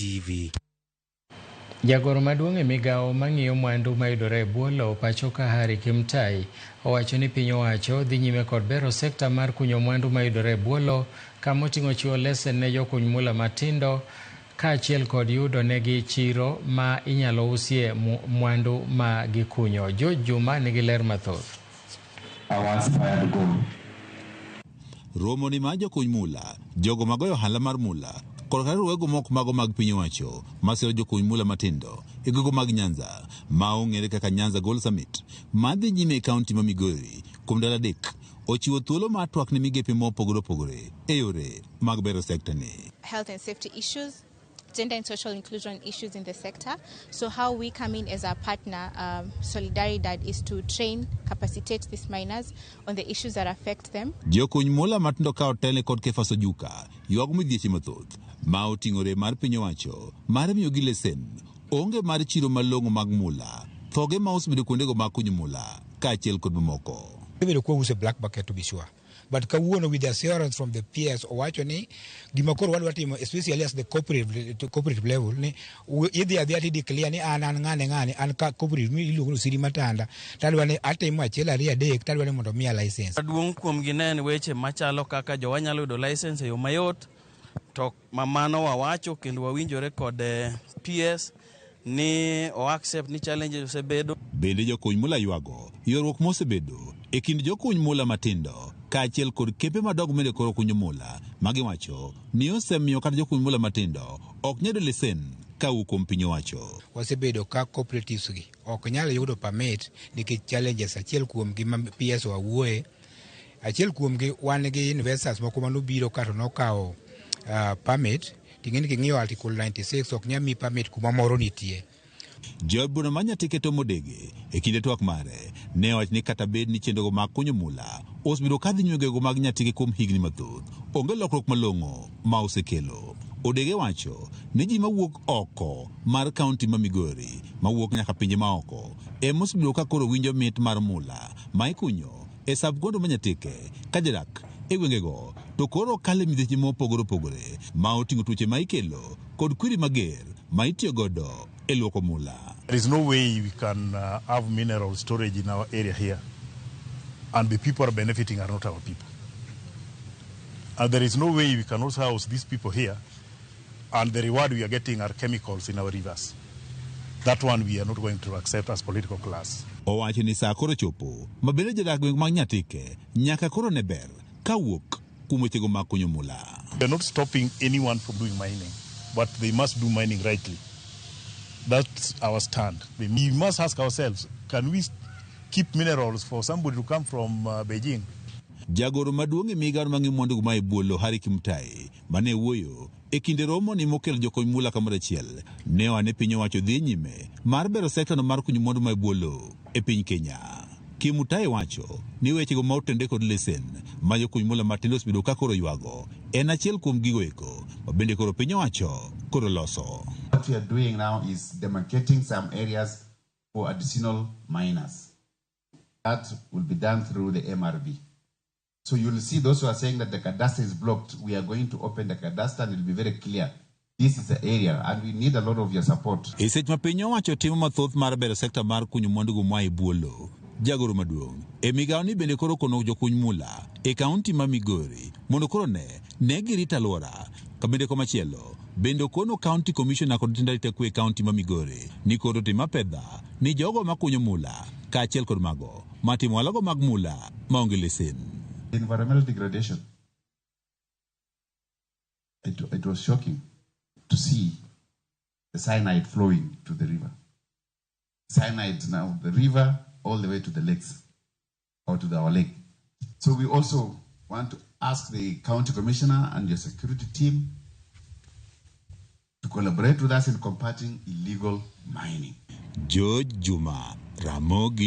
TV. Jagoro maduong' e migawo mang'iyo mwandu mayudore e bwo lowo pacho ka Harry Kimtai owacho ni piny owacho dhi nyime kod bero sekta mar kunyo mwandu mayudore e bwo lowo kama oting'o chiwo lesen ne jokuny mula matindo kaachiel kod yudo negi chiro ma inyalo usie mwandu ma gikunyo. George Juma nigi ler mathoth. Our fired goal. Romo ni mar jokuny mula, jogo magoyo ohala mar mula, kod kata riwruoge moko mago mag piny owacho masiro jokuny mula matindo e gwenge mag Nyanza ma ong'ere kaka Nyanza Gold Summit madhi nyime e kaunti ma Migori kuom ndalo 3 ochiwo thuolo mar twak ne migepe mopogore opogore e yore mag bero sekta ni. Health and safety issues, gender and social inclusion issues in the sector. So how we come in as a partner, Solidaridad, is to train, capacitate these miners on the issues that affect them. Jokuny mula matindo ka otelne kod Kefas Ojuka ywago midhieche mathoth ma oting'ore mar piny owacho mar miyogi lesen onge mar chiro malong'o mag mula thoge ma osebedo kuondego mag kunyo mula kaachiel kod mamoko. Ibedo kwa use black market, to be sure, but kawuono, with the assurance from the PS, owacho ni gima koro wadwa timo, especially as the cooperative level, ni idhi adhiya ti declare ni an ng'ane ng'ane, an ka cooperative mi iluongo ni Osiri Matanda, tadwa ni atimo achiel, ariyo, adek, tadwa ni mondo miya license. Maduong' kuomgi ne en weche machalo kaka jowa nyalo yudo license e yo mayot, to mamano wawacho kendo wawinjore kod PS ni o accept ni challenges osebedo. Bende jokuny mula ywago ywaruok mosebedo e kind jokuny mula matindo kaachiel kod kembe madongo mende koro kunyo mula magiwacho ni osemiyo kata jokuny mula matindo ok nyal yudo lesen kawuok kuom piny owacho. Wasebedo ka cooperatives gi ok nyal yudo permit nikech challenges. Achiel kuomgi ma PS wawuoye, achiel kuomgi, wan gi investors moko manobiro ka to nokawo permit. Ting'eni king'iyo article 96 ok nyal mi permit kuma moro nitie. Jaod bura ma Nyatike Tom Odege e kinde twak mare ne owacho ni kata bed ni chenrogo mag kunyo mula osebedo ka dhi nyime gwenge mag Nyatike kuom higni mathoth, onge lokruok malong'o ma osekelo. Odege wacho ni ji mawuok oko mar kaunti ma Migori mawuok nyaka pinje maoko ema osebedo ka koro winjo mit mar mula ma ikunyo e sub county ma Nyatike ka jodak e gwengego to koro kale midhieche mopogore opogore ma oting'o tuoche ma ikelo kod kwiri mager ma itiyo godo e luoko mula. There is no way we can have mineral storage in our area here, and the people are benefiting are not our people. And there is no way we can also house these people here, and the reward we are getting are chemicals in our rivers. That one we are not going to accept as political class. Owacho ni saa koro chopo ma bende jodak gweng' mag Nyatike nyaka koro ne ber kawuok kuom wechego mag kunyo mula. We are not stopping anyone from doing mining, but they must do mining rightly. That's our stand. We must ask ourselves, can we keep minerals for somebody to come from Beijing? Jagoro maduong' e migawo mang'iyo mwandu ma e bwo lowo Harry Kimutai mane wuoyo e kinde romo ni mokelo jokony mula kamoro achiel ne oa ni piny owacho dhi nyime mar bero sektano mar kunyo mwandu ma e bwo lowo e piny Kenya. Kimutai wacho ni wechego ma otende kod lesen ma jokuny mula matindo osebedo ka koro ywago en achiel kuom gigo eko ma bende koro piny owacho koro loso. What we are doing now is demarcating some areas for additional miners. That will be done through the MRB. So you'll see those who are saying that the cadastre is blocked, we are going to open the cadastre and it will be very clear. This is the area and we need a lot of your support. E seche ma piny owacho timo mathoth mar bero sekta mar kunyo mwandugo moa e bwo lowo, jagoro maduong' e migawo ni bende koro kono jokuny mula e kaunti ma Migori mondo koro ne girit alwora. Ka bende komachielo bende okono county commissioner kod jotend arita kwe e kaunti ma Migori ni koro tim apedha ni jogo makunyo mula kaachiel kod mago matimo ohalago mag mula maonge lesen. Environmental degradation. It was shocking to see the cyanide flowing to the river. Cyanide now, the river all the way to the lakes or to our lake. So we also want to ask the county commissioner and your security team to collaborate with us in combating illegal mining. George Juma, Ramogi.